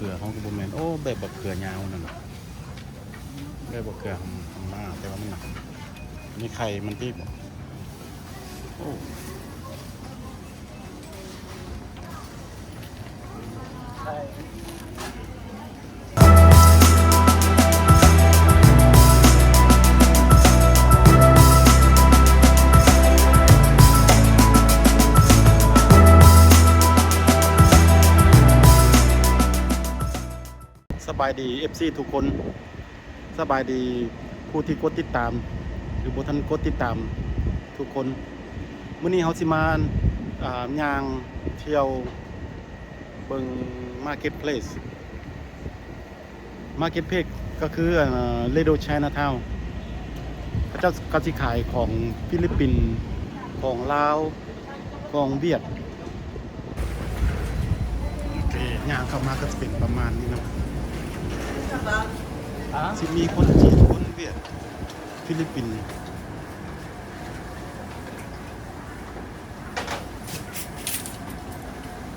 ເຂືອເຮົາກໍບໍ່ແມ່ນ ໂອ້ ແບບບັກເຂືອຍາວນັ້ນ ແບບບັກເຂືອຫຳ ຫຳມ້າ ແຕ່ວ່າມັນໜັກ ມີໄຂ່ມັນຕິ ໂອ້. ສະບາຍດີ ເອັຟຊີ ທຸກຄົນ ສະບາຍດີຜູ້ທີ່ກົດຕິດຕາມ ຫຼືບໍ່ທັນກົດຕິດຕາມທຸກຄົນ. ມື້ນີ້ເຮົາຊິມາ ອ່າ ຍ່າງທ່ຽວເບິ່ງ Marketplace. Marketplace ກໍຄື ເອີ Little Chinatown ເຂົາເຈົ້າກໍຊິຂາຍຂອງຟີລິບປິນ ຂອງລາວ ຂອງຫວຽດ. ໂອເຄ ຍ່າງເຂົ້າມາກໍຈະເປັນປະມານນີ້ເນາະ ຊິມີຄົນຈີນ ຄົນຫວຽດ ຟີລິບປິນ.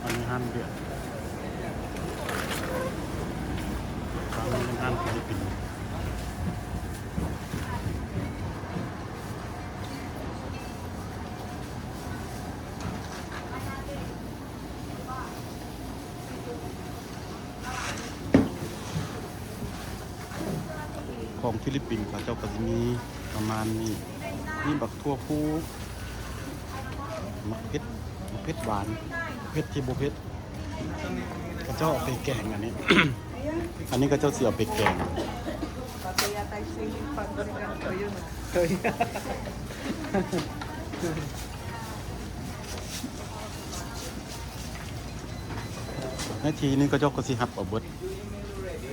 ອັນນີ້ຮ້ານຫວຽດ ທາງນີ້ເປັນຮ້ານຟີລິບປິນ. ຂອງຟີລິບປິນເຂົາເຈົ້າກໍຊິມີປະມານນີ້ ມີບັກຖົ່ວພູ ໝາກເຜັດ ໝາກເຜັດຫວານ ເຜັດທີ່ບໍ່ເຜັດ ເຂົາເຈົ້າເອົາໄປແກງອັນນີ້ ອັນນີ້ເຂົາເຈົ້າຊິເອົາໄປແກງ. ໃນທີ່ນີ້ເຂົາເຈົ້າກໍຊິຮັບເອົາເບິດ.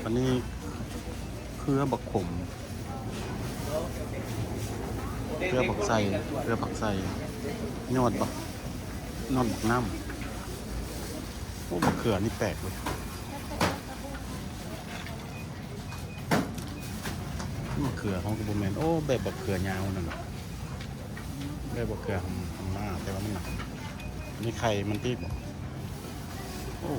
ອັນນີ້ເຄືອບັກຂົມ ເຄືອບັກໄຊ ເຄືອຜັກໄຊ ຍອດບັກ ຍອດບັກນ້ຳ. ໂອ້ ບັກເຂືອນີ້ແປກເວີຍ. ມະເຂືອເຮົາກໍບໍ່ແມ່ນ ໂອ້ ແບບບັກເຂືອຍາວນັ້ນ ແບບບັກເຂືອຫຳ ຫຳມ້າ ແຕ່ວ່າມັນໜັກ ມີໄຂ່ມັນຕິ ໂອ້.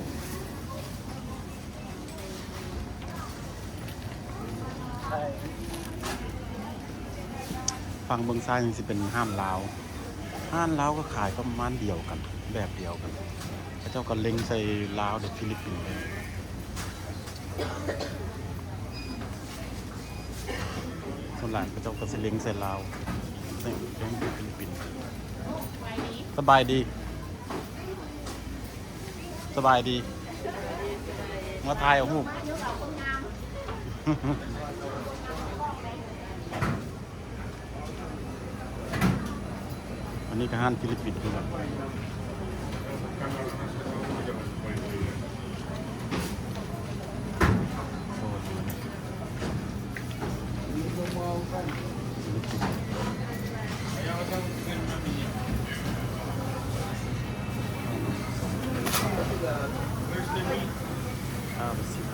ຝັ່ງເບື້ອງຊ້າຍນີ້ຊິເປັນຮ້ານລາວ ຮ້ານລາວກໍຂາຍປະມານດຽວກັນ ແບບດຽວກັນ ເຂົາເຈົ້າກໍເລັງໃສ່ລາວ ແລະ ຟີລິບປິນເລີຍ. ສ່ວນຫຼາຍເຂົາເຈົ້າກໍຊິເລັງໃສ່ລາວ ເລັງ ເລັງຟີລິບປິນ. ສະບາຍດີ ສະບາຍດີ ມາຖ່າຍເອົາຮູບ. ອັນນີ້ກໍຮ້ານຟີລິບປິນຄືກັນ. ຫ້າສິບ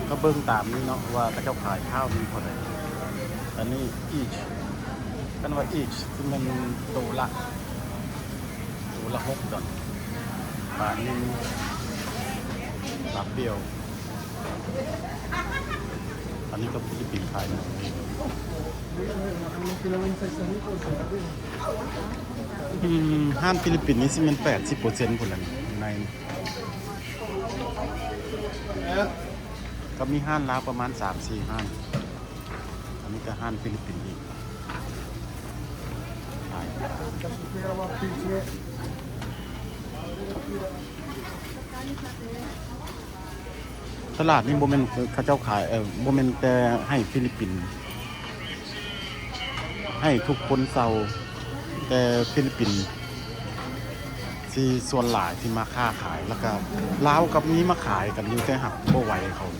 ກໍເບິ່ງຕາມນີ້ເນາະ ວ່າເຂົາເຈົ້າຂາຍຂ້າວນີ້ເທົ່າໃດ. ອັນນີ້ each ຄັນວ່າ each ຄືແມ່ນໂຕລະ ໂຕລະຫົກດອນ ບາດໜຶ່ງ ບາດດຽວ. ອັນນີ້ກໍຟີລິບປິນຂາຍເນາະ. ອືມ ຮ້ານຟີລິບປິນນີ້ຊິແມ່ນແປດສິບເປີເຊັນພຸ້ນແຫຼະ ໃນ ກໍມີຮ້ານລາວປະມານສາມສີ່ຮ້ານ. ອັນນີ້ກໍຮ້ານຟີລິບປິນອີກ ຕະຫຼາດນີ້ບໍ່ແມ່ນເຂົາເຈົ້າຂາຍ ເອີ່ ບໍ່ແມ່ນແຕ່ໃຫ້ຟີລິບປິນ ໃຫ້ທຸກຄົນເຊົ່າ ແຕ່ຟີລິບປິນຊິສ່ວນຫຼາຍທີ່ມາຄ້າຂາຍ ແລ້ວກໍລາວກໍມີມາຂາຍກັນຢູ່ ແຕ່ຫາກບໍ່ໄຫວເຂົາ.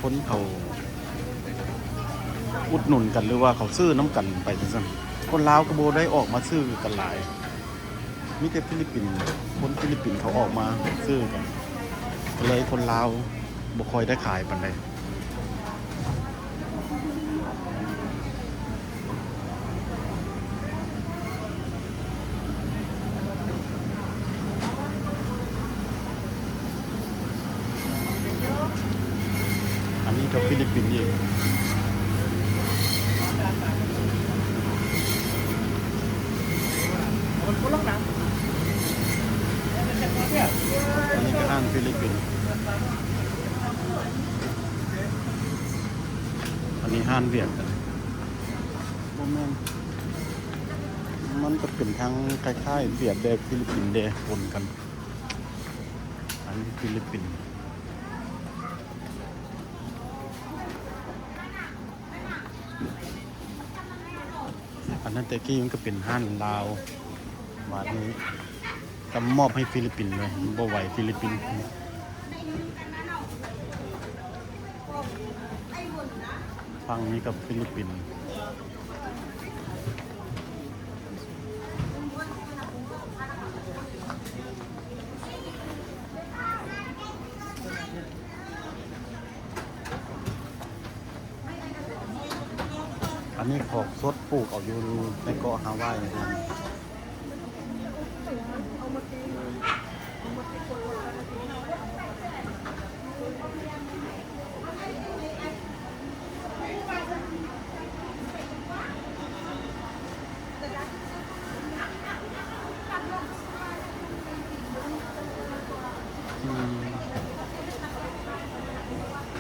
ຄົນເຂົາອຸດໜູນກັນ ຫຼືວ່າເຂົາຊື້ນຳກັນໄປຈັ່ງຊັ້ນ ຄົນລາວກໍບໍ່ໄດ້ອອກມາຊື້ກັນຫຼາຍ ມີແຕ່ຟີລິບປິນ ຄົນຟີລິບປິນເຂົາອອກມາຊື້ກັນ ກໍເລີຍຄົນລາວບໍ່ຄ່ອຍໄດ້ຂາຍປານໃດ. ກັບຟີລິບປິນອີກ. ອັນນີ້ກໍຮ້ານຟີລິບປິນ, ອັນນີ້ຮ້ານຫວຽດ. ບໍ່ແມ່ນ ມັນກໍເປັນທັງຄ້າຍໆຫວຽດແດ່ ຟີລິບປິນແດ່ ປົນກັນ. ອັນນີ້ຟີລິບປິນ. ອັນນັ້ນແຕ່ກີ້ມັນກໍເປັນຮ້ານລາວ, ບາດນີ້ກໍມອບໃຫ້ຟີລິບປິນເລີຍ, ບໍ່ໄຫວຟີລິບປິນ. ຝັ່ງນີ້ກໍຟີລິບປິນ. ອັນນີ້ຂອງສົດ ປູກເອົາຢູ່ໃນເກາະຮາວາຍນີ້. ອືມ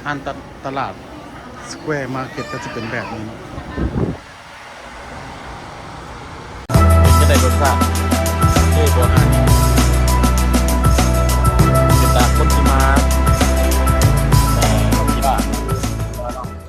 ຮ້ານຕະ ຕະຫຼາດ Square Market ກໍຈະເປັນແບບນີ້ເນາະ.